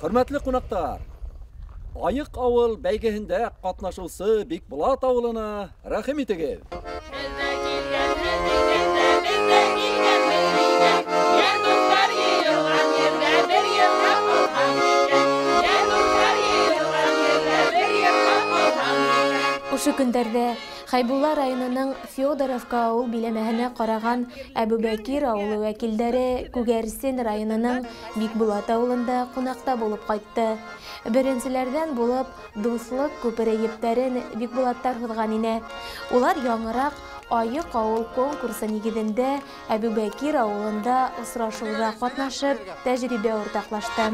Хөрмәтле ҡунаҡтар, Айыҡ ауыл бәйгеһендә ҡатнашыусы Бикбулат ауылына рәхим итегеҙ. Ошо көндәрҙә Хәйбулла районының Федоровка ауыл биләмәһенә ҡараған Әбүбәкир ауылы вәкилдәре Күгәрсен районының Бикбулат ауылында ҡунаҡта булып ҡайтты. Беренселәрҙән булып дуҫлыҡ күпере ептәрен Бикбулаттар һуҙған ине. Улар яңыраҡ Айыҡ ауыл конкурсы нигеҙендә Әбүбәкир ауылында осрашыуҙа ҡатнашып, тәжрибә уртаҡлашты.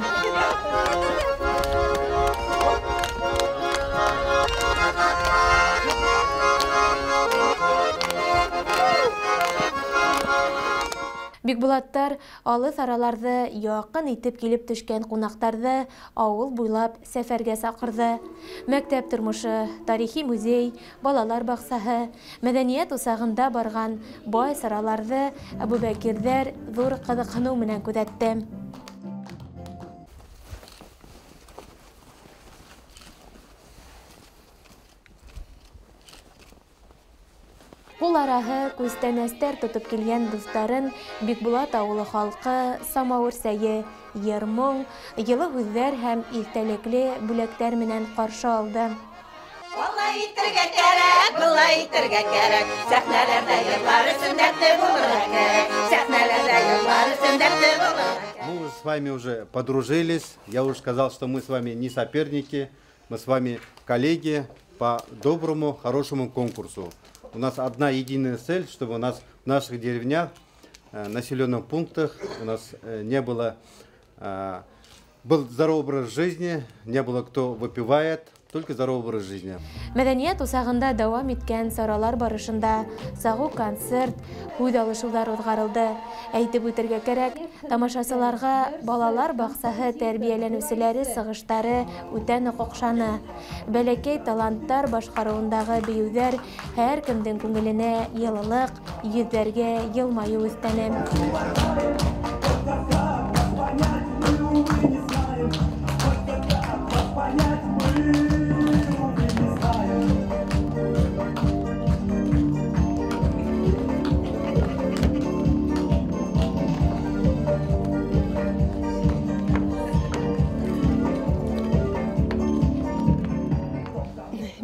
Бикбулаттар алыҫ араларҙы яҡын итеп килеп төшкән ҡунаҡтарҙы ауыл буйлап сәфәргә саҡырҙы. Мәктәп тормошо, тарихи музей, балалар баҡсаһы, мәҙәниәт усағында барған бай сараларҙы Әбүбәкирҙәр ҙур ҡыҙыҡһыныу менән күҙәтте. Ҡул араһы күстәнәстәр тотоп килгән дуҫтарын Бикбулат ауылы халҡы самауыр сәйе, йыр-моң, йылы һүҙҙәр һәм иҫтәлекле бүләктәр менән ҡаршы алды. Алай итергә кәрәк, былай итергә кәрәк, сәхнәләрҙә йырлар өсөн дәртле булырға кәрәк, сәхнәләрҙә йырлар өсөн дәртле булырға кәрәк. Мы с вами уже подружились, я уже сказал, что мы с вами не соперники, мы с вами коллеги по доброму, хорошему конкурсу. У нас одна единая цель, чтобы у нас в наших деревнях, населенных пунктах у нас не было, был здоровый образ жизни, не было кто выпивает, только здоровый образ жизни. Мәҙәниәт усағында дауам иткән саралар барышында сағыу концерт, һүҙ алышыуҙар уҙғарылды. Әйтеп үтергә кәрәк, тамашасыларға балалар баҡсаһы тәрбиәләнеүселәре сығыштары үтә ныҡ оҡшаны. Бәләкәй таланттар башҡарыуындағы бейеүҙәр һәр кемдең күңеленә йылылыҡ, йөҙҙәргә йылмайыу өҫтәне.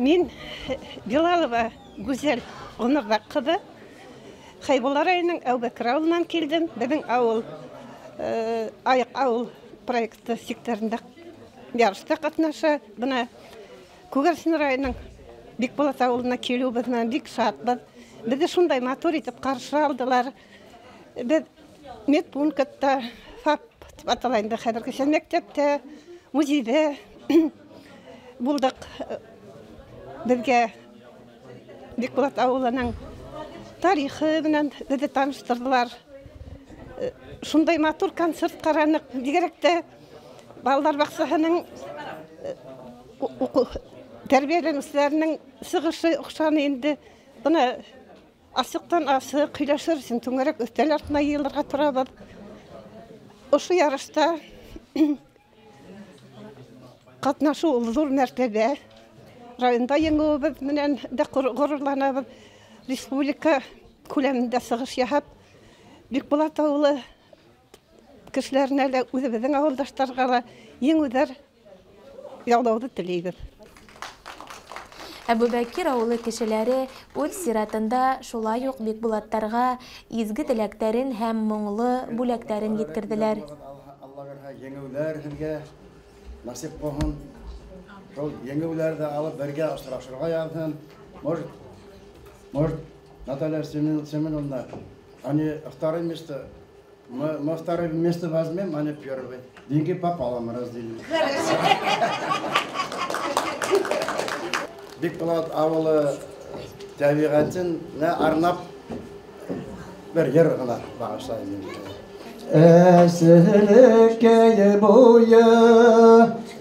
Мин Билалова Гүзәл Ғүмербәк ҡыҙы, Хәйбулла районының Әүбәкер ауылынан килдем. Беҙҙең ауыл Айыҡ ауыл проекты сиктәрендә ярышта ҡатнаша. Бына Күгәрсен районының Бикбулат ауылына килеүебеҙ менән бик шатбыҙ. Беҙҙе шундай матур итеп ҡаршы алдылар. Беҙ медпунктта, ФАП тип атала инде хәҙергесә, мәктәптә, музейҙә булдыҡ. Беҙгә Бикбулат ауылының тарихы менән беҙҙе таныштырҙылар. Шундай матур концерт ҡараныҡ. Бигерәк тә балалар баҡсаһының тәрбиәләнеүселәренең сығышы оҡшаны инде. Бына асыҡтан асыҡ һөйләшер өсөн түңәрәк өҫтәл артына йыйылырға торабыҙ. Ошо ярышта ҡатнашыу ул ҙур мәртәбә. Районда еңеүебеҙ менән дә ғорурланабыҙ. Республика күләмендә сығыш яһап, Бикбулат ауылы кешеләренә лә, үҙебеҙҙең ауылдаштарға ла еңеүҙәр яулауҙы теләйбеҙ. Әбүбәкир ауылы кешеләре үҙ сиратында шулай уҡ Бикбулаттарға изге теләктәрен һәм моңло бүләктәрен еткерҙеләр. Алла бирһә, еңеүҙәр һеҙгә насип булһын. Шул еңеүҙәрҙе алып бергә осрашырға яҙһын. Может, Наталья Семеновна, они второе место, мы второе место возьмем, они первое. Деньги пополам разделим. Хорошо. Бикбулат ауылы тәбиғәтенә арнап бер йыр ғына бағышлайым. Әселекәй буйы,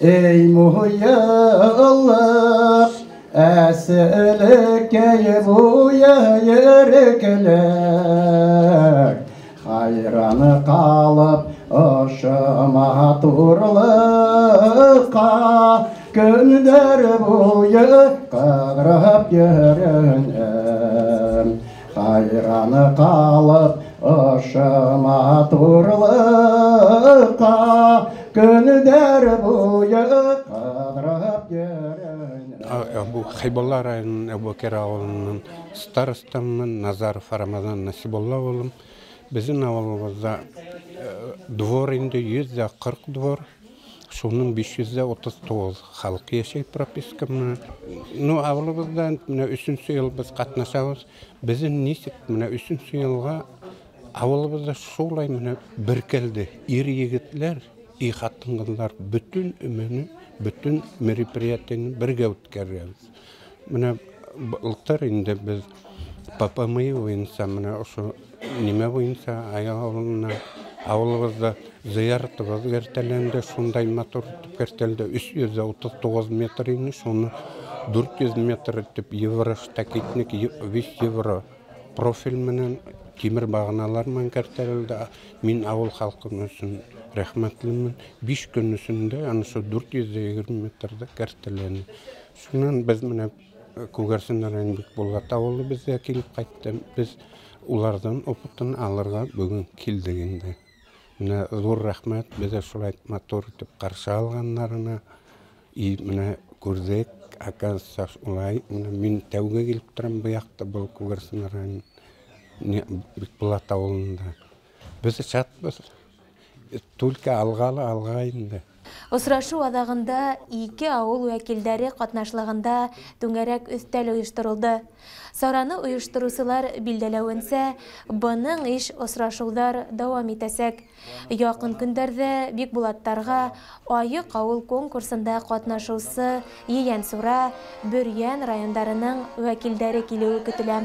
эй муйыллыҡ, әселекәй буйы ерекелек, Хайран ҡалып ошо матурлыҡҡа, көндәр буйы ҡыҙырып йөрөнөм. Хайран ҡалып ошо матурлыҡҡа, көндәр буйы ҡыҙырып йөрөнөм. Хәйбулла районының Әбүбәкер ауылының старостамын, Назаров Рамазан Насибулла улым. Беҙҙең ауылыбыҙҙа двор инде 140 двор, шуның 539 халыҡ йәшәй прописка менән. Ну, ауылыбыҙҙа менә өсөнсө йыл беҙ ҡатнашабыҙ. Беҙҙең нисек менә өсөнсө йылға ауылыбыҙҙа шулай менә беркелде ир-егетләр и ҡатын-ҡыҙҙар бөтөн өмәне, бөтөн мероприятиены бергә үткәрәбеҙ. Менә былтыр инде беҙ ППМИ буйынса, менә ошо нимә буйынса ауылына, ауылыбыҙҙа зыяратыбыҙ кәртәләнде, шундай матур итеп кәртәлде, 339 метр ине, шуны 400 метр итеп евро штакетник, весь евро профиль менән тимер бағаналар менән кәртәләнде. Мин ауыл халҡы өсөн рәхмәтлемен. 5 көн эсендә ана шул 420 метрҙа кәртәләнде. Шунан беҙ менә Күгәрсен районы Бикбулат ауылы беҙгә килеп ҡайтты. Беҙ уларҙан опытын алырға бөгөн килдек инде. Менә ҙур рәхмәт беҙҙе шулай матур итеп ҡаршы алғандарына. И менә күрҙек, оказывается, шулай. Менә мин тәүгә килеп торам был яҡта, был Күгәрсен районы Бикбулат ауылында. Беҙ шатбыҙ. Только алға ла алға инде. Осрашыу аҙағында ике ауыл вәкилдәре ҡатнашлығында түңәрәк өҫтәл ойошторолдо. Сараны ойоштороусылар билдәләүенсә, бының иш осрашыуҙар дауам итәсәк. Яҡын көндәрҙә Бикбулаттарға Айыҡ ауыл конкурсында ҡатнашыусы Ейәнсура, Бөрйән райондарының вәкилдәре килеүе көтөлә.